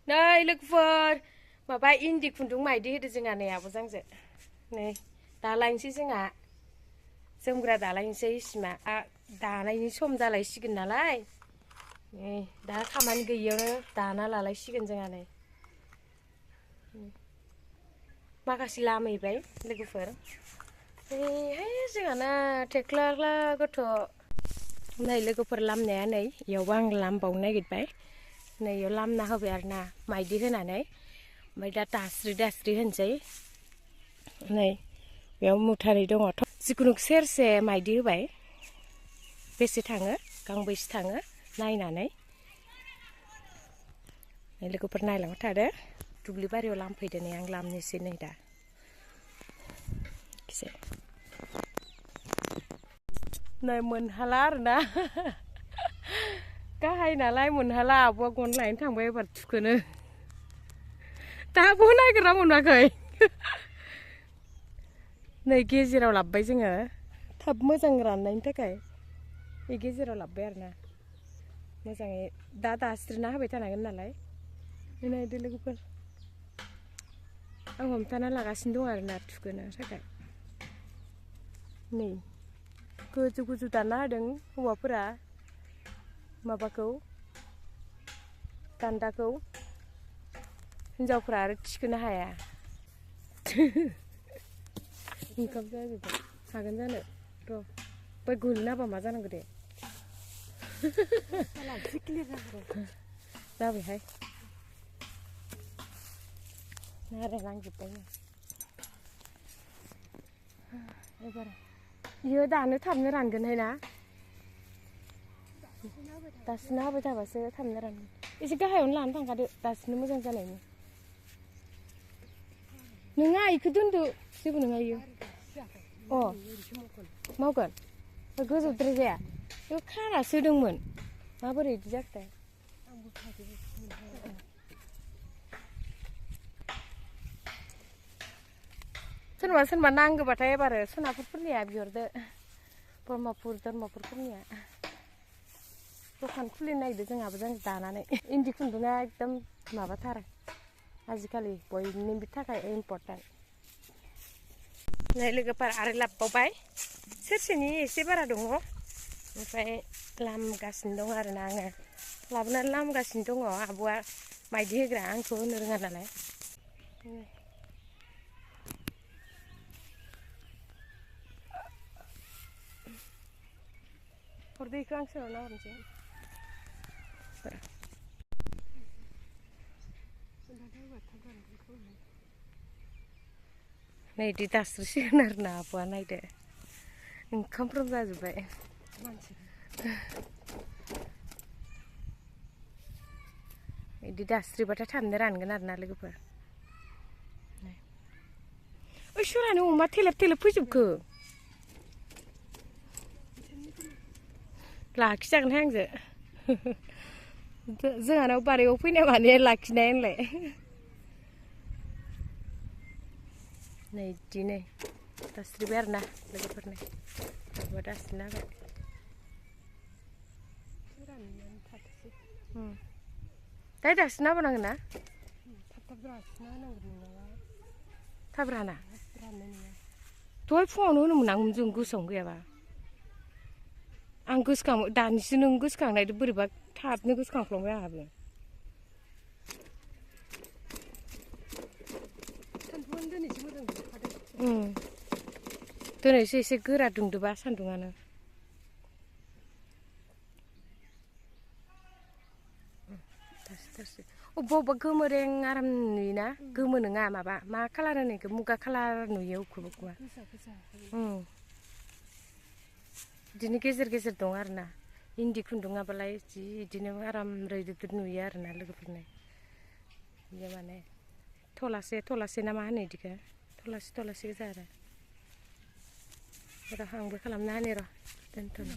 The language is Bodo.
Nei लोगोफोर माबा इन्दि खुन्दुं माइदि होदो जोंहा नै आब'जोंजो नै दालायनोसै जोंहा जोमग्रा दालायनोसै सिमा दानायनि सम जालायसिगोन नालाय नै दा खामानि गैयियावनो दाना लालायसिगोन जोंहा नै माखासे लामहैबाय लोगोफोर नैहाय जोंहाना थेख्ला गथ' नै लोगोफोर लामनाया नै इयावबो आं लामबावनो नागिरबाय नै इयाव लामना होबाय आरोना माइदि होनानै ओमफ्राय दा दास्रि होनसै नै बेयाव मुथानै दङ जिखुनु सेरसे माइदि होबाय बेसे थाङो गांबेसे थाङो नायनानै नै लोगोफोर नायलांबाय थादो दुब्लि बारियाव लामफैदो नै आं लामनोसै नै दा नै मोनहाला आरोना गाहाय नालाय मोनहाला आब'आ गन लायनो थांबाय एबार थुखोनो दाबो नागिरना मोनाखै नै गेजेराव लाबोबाय जोङो थाब मोजां राननायनि थाखाय बे गेजेराव लाबोबाय आरोना मोजाङै दा दास्रिना होबाय थानांगोन नालाय नायदो लोगोफोर आं हमथाना लागासिनो दं आरोना थुखोनो थाखाय नै गोजौ दानना होदों हौवाफोरा माबाखौ दान्दाखौ हिनजावफोरा आरो थिखोनो हाया ओंखाम जाजोब्बाय हागोन जानो र' बै गोलैना होबा मा जानांगौ दे जाबायहाय नारें नांजोब्बाय एबार इयो दानो थाबनो रानगोनहाय ना दासिनो होबाय थाबासो थाबनो रानगोन एसे गाहायावनो लानो थांखादो दासिनो मोजां जानायनि नोङा इखौ दोनदो जेबो नङा इयो अ मावगोन गोजौद्राय जाया बेयाव खानासो होदोंमोन माबोरै बिदि जाखोथाय सोरबा नांगौबाथाय एबार सनापुरफोरनिया बिहरदो धर्मपुरफोरनिया दखान खुलिनो नागिरदों जोंहाबो जों दानानै इन्दि खुन्दुङा एकदम माबाथार आजिखालि बयनिबो थाखाय इम्पर्टेन्ट नै लोगोफोर आरो लाबोबावबाय सेरसेनि एसे बारा दङ ओमफ्राय लामगासिनो दं आरोना आङो लाबोनानै लामगासिनो दङ आब'आ माइदि होग्रा आंखौ होनो रोङा नालाय हरदैखौ आं सोनावना हरनोसै नै बिदि दास्रिसिगोन आरोना आब'आ नायदो ओंखामफ्रोम जाजोब्बाय बिदि दास्रिबाथाय थाबनो रानगोन आरोना लोगोफोर ओइ सोरानो अमा थेलेब फैजोबखो लाखिजागोनहाय आंजो जोंहानाव बारियाव फैनाय माने लाखिनाय होनलाय नै बिदि नै दास्रिबाय आरोना लोगोफोरनो आब'आ दास्रिना होबाय दाय दास्रिना होबावनांगोन ना थाब राना दहाय फुङावनो होनोमोन आं जों गोसोआवनो गैयाबा आं गोसोखां दानिसो नों गोसोखांनायदो बोरैबा थाबनो गोसोखांफ्लांबाय आंहाबो दिनैसो एसे गोरा दुंदोबा सान्दुङानो अबेबा गोमोरें आराम नुयोना गोमो नङा माबा मा कालार होनो बेखौ मुगा कालार नुयो अबेखौबा बिदिनो गेजेर दं आरोना इन्दि खुन्दुङाबालाय जि बिदिनो आराम रैदुब नुयो आरोना लोगोफोरनो बियो माने थलासे ना मा होनो बिदिखौ थलासे गोजा आरो आंबो खालामना होनि र' दोनथ'नो